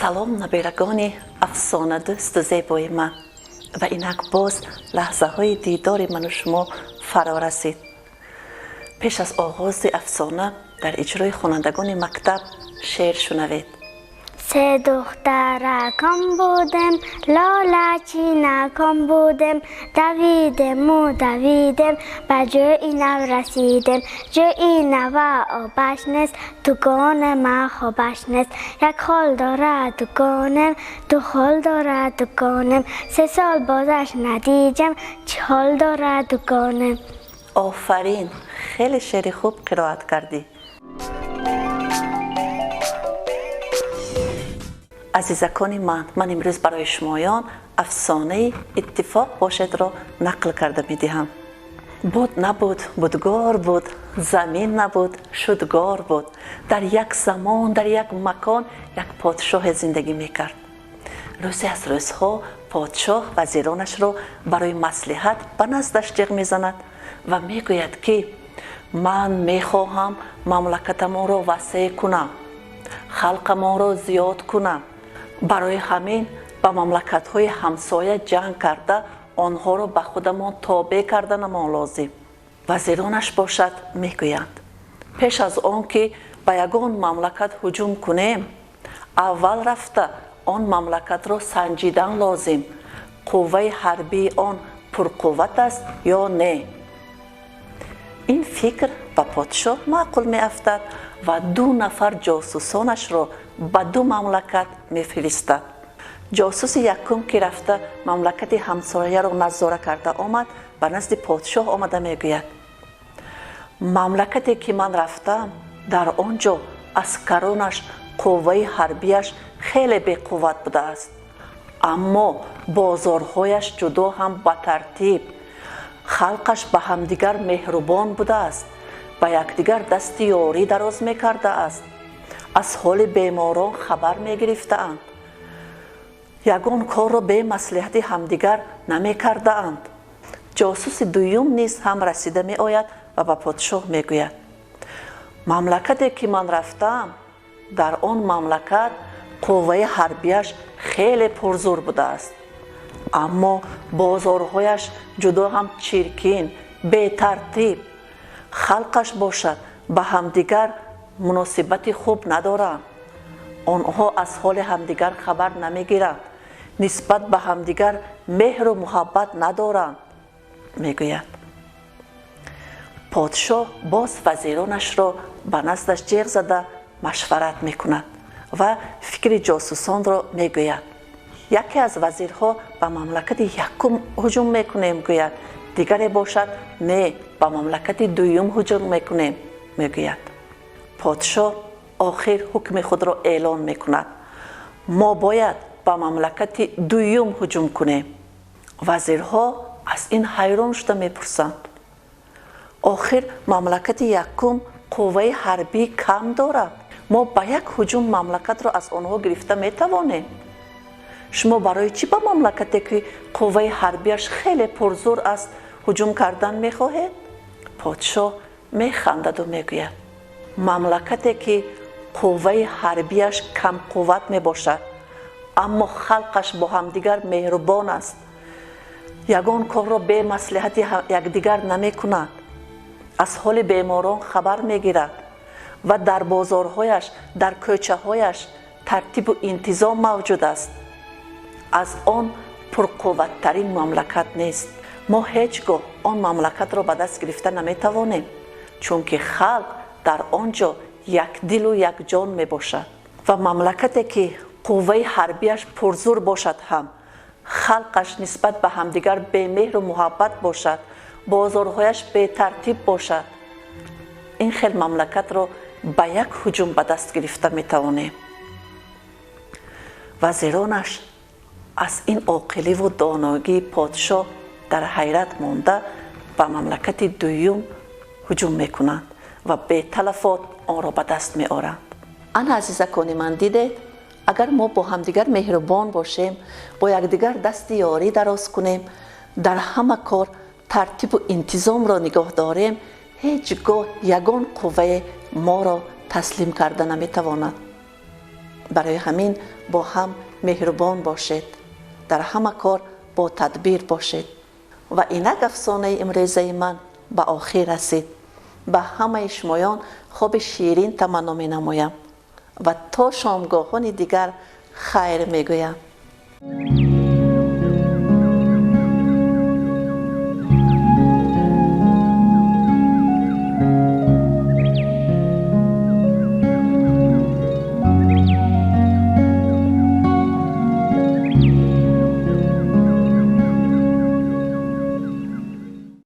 Салом, набирагони афсонадӯсту зебои ман. Ва инак боз лаҳзаҳои дидори ману шумо фаро расид. Пеш аз оғози афсона дар иҷрои хонандагони мактаб шеър шунавед. Се духтаракон будем, лолачинакон будем, давидему давидем, ба ҷои нав расидем. Ҷои нава обаш нест, дугоне ма хобаш нест. Як хол дорад дугонем, ду хол дорад дугонем, се сол бозаш надиҷам, чӣ ҳол дорад дугонем. Офарин, хеле шеъри хуб қироат кардӣ. Азизакони ман, ман имрӯз барои шумоён афсонаи иттифоқ бошедро нақл карда медиҳам. Буд набуд, будгор буд, замин набуд, шудгор буд. Дар як замон, дар як макон як подшоҳе зиндагӣ мекард. Рӯзе аз рӯзҳо подшоҳ вазиронашро барои маслиҳат ба наздаш ҷиғ мезанад ва мегӯяд, ки ман мехоҳам мамлакатамонро васеъ кунам, халқамонро зиёд кунам. Барои ҳамин ба мамлакатҳои ҳамсоя ҷанг карда, онҳоро ба худамон тобеъ карданамон лозим. Вазиронаш бошад мегӯянд: пеш аз он ки ба ягон мамлакат ҳуҷум кунем, аввал рафта он мамлакатро санҷидан лозим, қувваи ҳарбии он пурқувват аст ё не. Ин фикр ба подшоҳ маъқул меафтад ва ду нафар ҷосусонашро ба ду мамлакат мефиристад. Ҷосуси якум, ки рафта мамлакати ҳамсояро назора карда омад, ба назди подшоҳ омада мегӯяд: мамлакате ки ман рафтам, дар он ҷо аскаронаш, қувваи ҳарбияш хеле беқувват будааст, аммо бозорҳояш ҷудо ҳам ба тартиб, халқаш ба ҳамдигар меҳрубон будааст, ба якдигар дасти ёрӣ дароз мекардааст, аз ҳоли беморон хабар мегирифтаанд, ягон корро бемаслиҳати ҳамдигар намекардаанд. Ҷосуси дуюм низ ҳам расида меояд ва ба подшоҳ мегӯяд: мамлакате ки ман рафтам, дар он мамлакат қувваи ҳарбияш хеле пурзур будааст, аммо бозорҳояш ҷудо ҳам чиркин, бетартиб, халқаш бошад ба ҳамдигар муносибати хуб надоранд, онҳо аз ҳоли ҳамдигар хабар намегиранд, нисбат ба ҳамдигар меҳру муҳаббат надоранд, мегӯяд. Подшоҳ боз вазиронашро ба наздаш ҷиғ зада машварат мекунад ва фикри ҷосусонро мегӯяд. Яке аз вазирҳо ба мамлакати якум ҳуҷум мекунем гӯяд, дигаре бошад не, ба мамлакати дуюм ҳуҷум мекунем мегӯяд. Подшоҳ охир ҳукми худро эълон мекунад: мо бояд ба мамлакати дуюм ҳуҷум кунем. Вазирҳо аз ин ҳайрон шуда мепурсанд: охир мамлакати якум қувваи ҳарбӣ кам дорад, мо ба як ҳуҷум мамлакатро аз онҳо гирифта метавонем. Шумо барои чӣ ба мамлакате ки қувваи ҳарбияш хеле пурзур аст ҳуҷум кардан мехоҳед? Подшоҳ механдаду мегӯяд: мамлакате ки қувваи ҳарбияш камқувват мебошад, аммо халқаш бо ҳамдигар меҳрубон аст, ягон корро бемаслиҳати якдигар намекунад, аз ҳоли беморон хабар мегирад ва дар бозорҳояш, дар кӯчаҳояш тартибу интизом мавҷуд аст, аз он пурқувваттарин мамлакат нест. Мо ҳеҷ гоҳ он мамлакатро ба даст гирифта наметавонем, чунки халқ дар он ҷо якдилу якҷон мебошад. Ва мамлакате ки қувваи ҳарбияш пурзур бошад ҳам, халқаш нисбат ба ҳамдигар бемеҳру муҳаббат бошад, бозорҳояш бетартиб бошад, ин хел мамлакатро ба як ҳуҷум ба даст гирифта метавонем. Вазиронаш аз ин оқиливу доногии подшоҳ дар ҳайрат монда ба мамлакати дуюм ҳуҷум мекунанд ва беталафот онро ба даст меоранд. Ана, азизакони ман, дидед, агар мо бо ҳамдигар меҳрубон бошем, бо якдигар дасти ёрӣ дароз кунем, дар ҳама кор тартибу интизомро нигоҳ дорем, ҳеҷ гоҳ ягон қуввае моро таслим карда наметавонад. Барои ҳамин бо ҳам меҳрубон бошед, дар ҳама кор бо тадбир бошед. Ва инак афсонаи имрӯзаи ман ба охир расид. Ба ҳамаи шумоён хоби ширин таманно менамоям ва то шомгоҳони дигар хайр мегӯям.